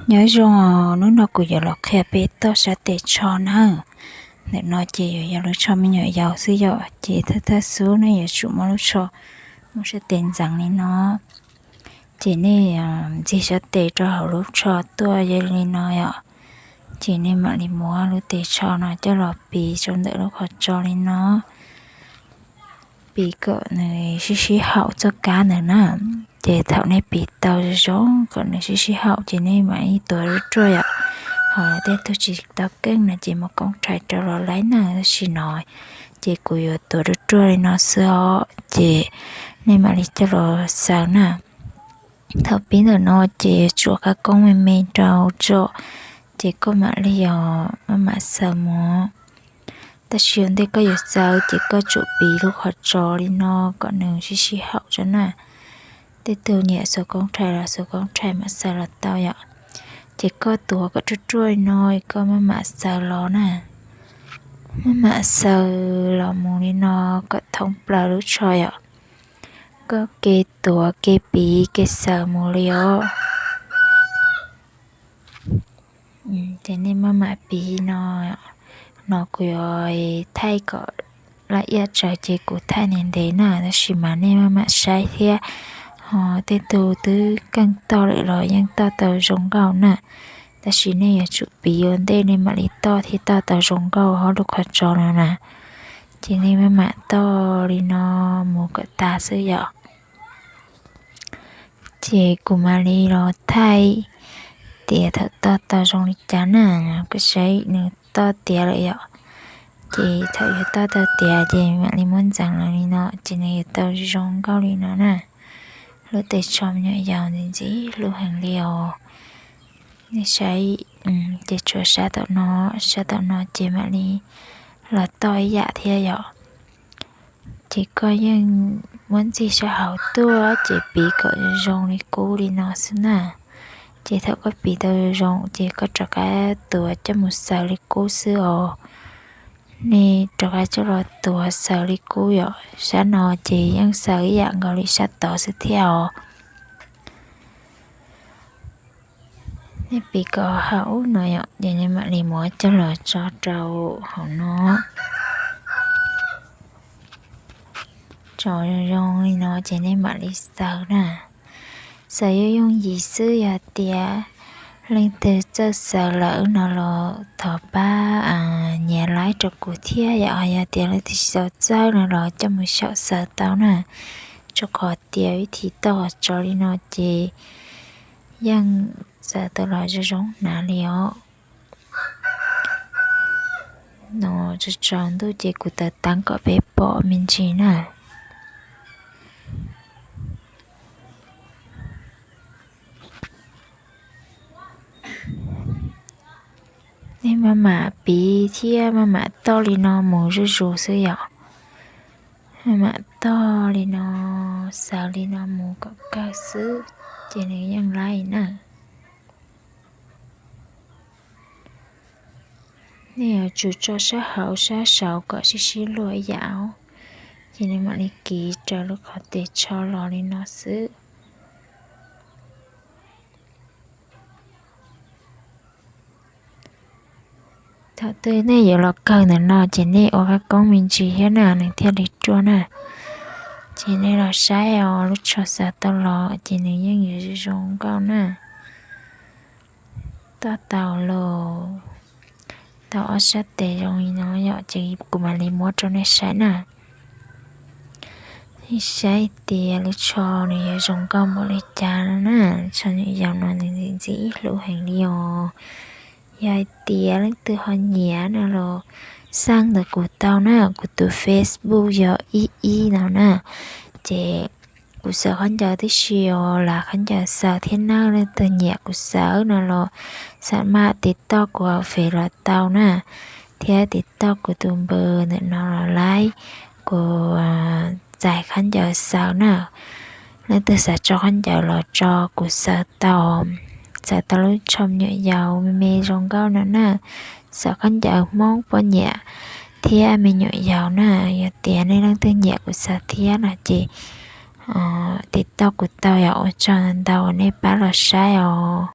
Nyob zoo, hnub no kuv yuav los qhia peb toj sab tes tsho na. Ntawm no ces yuav yog lub tsho me nyuam yaus xwb yom, ces thawj thawj xub nej yuav tsum muab lub tsho, muab sab tes ntxeev li no. Ces nej ntxig sab tes rau hauv lub tsho tuaj li no yom. Ces nej mam li muab lub tes tsho no coj los piv rau ntawm lub qhov tso li no. Piv kom nws sib sib haum txoj kab ntawd na. Ces thaum nej piv tau zoo zoo kom nws sib sib haum ces nej mam li tuav ruaj ruaj yom. Ho tej tug tsis tau keej no ces muab koob rhais rau los laib na, tab sis no ces kuv yuav tuav ruaj ruaj li no xwb os. Ces nej mam li coj los xaws na. Thaum pib ntawm no ces yuav tsum qab koob me me rau tso, ces koj mam li os maj mam xaws mus. Tab sis ua ntej koj yuav xaws ces koj tsum piv lub qhov tso li no kom nws sib sib haum tso na. Tej tug nyiam xuas koob rhais los xuas koob rhais mam xaws los tau yom. Ces koj tuav kom ruaj ruaj li no, koj maj mam xaws los na. Maj mam xaws los mus li no kom thoob plaws lub tsho yom. Koj ke tuav ke piv ke xaws mus li os. Ces nej maj mam piv no, no kuv yuav thaij kom laj iaj tsawv ces kuv thaij ntev ntev na, tab sis mas nej maj mam saib thiab. Ho tej tug twb keej toj lawm los yeej toj tau zoo nkauj na. Tab sis nej yuav tsum piv ua ntej nej mam li toj thiaj toj tau zoo nkauj hauv lub qhov tso no na. Ces nej maj mam toj li no mus kom tag xwb yom. Ces kuv mam li los thaij tias thaum toj tau zoo li cas na, koj saib nws toj tiav lawm yom. Ces thaum yuav toj tau tiav ces mam li muab ntxeev los li no ces nws yuav tau zoo nkauj li no na. Lub tes tsho me nyuam yaus ntxim ntxim hlub heev li os. Nej saib, ces tshuav sab tom no, sab tom no ces mam li los toj ib yam thiab yom. Ces koj yeej muab ntxig sab hauv tuaj ces piv kom zoo li qub li no xwb na. Ces thaum koj piv tau zoo ces koj rov qab tuav coj mus xaws li qub xwb os. Nej rov qab coj los tuav xaws li qub yom, sab no ces yeej xaws ib yam nkaus li sab tod xwb thiab os. Nej piv kom haum no yom, ces nej mam li muab coj los tso rau hauv no. Tso zoo zoo li no ces nej mam li xaws na. Xaws yooj yooj yim xwb, yog tias leej twg txawj xaws lawm no los thov pab nyiav like rau kuv thiab yom. Yog tias leej twg tsis tau txawj no los coj mus xyaum xaws tau na. Rau qhov tias vib thib toj tso li no ces yeej xaws tau los zoo zoo hnav li os. No tsaus ntuj ces kuv taws teeb kom peb pom me ntsis na. Nej maj mam piv thiab maj mam toj li no mus zuj zus xwb yom. Maj mam toj li no, xaws li no mus kom kawg xwb, ces nws yeej laib na. Nej yuav tsum tso sab hauv sab saud kom sib sib luag ib yam, ces nws mam li kiv raws lub qhov tes tsho los li no xwb. Thaum twg nej yuav los kawg ntawm no ces nej ua qab koob me ntsis thiab na nws thiaj li ruaj na. Ces nej los saib os, lub tsho xaws tau los ces nws yeej yuav zoo zoo nkauj na. Toj tau los, tau ob sab tes zoo li no yom, ces kuv mam li muab rau nej saib na. Nej saib tias lub tsho nws yuav zoo nkauj npaum li cas no na. Tsho nyuam yaus no nws ntxim ntxim hlub heev li os. Yog hais tias leej twg ho nyiam no los xaj ntawm kuv tau na, kuv tus Facebook yog ib ib no na. Ces kuv xaws khaub ncaws tib si os, lam khaub ncaws xaws thiab na. Leej twg nyiam kuv xaws no los xam maj tiv toj kuv hauv Fev los tau na, thiab tiv toj kuv tus npawb ntawm no los laib, kuv txais khaub ncaws xaws na. Leej twg xav tso khaub ncaws los tso kuv xaws tau, xaws tau lub tsho me nyuam yaus me me zoo nkauj no na. Xaws khaub ncaws Hmoob poj niam thiab me nyuam yaus na. Yog tias nej leej twg nyiam kuv xaws thiab no ces tiv toj kuv tau yom. Ua tsaug ntau nej pab los saib os.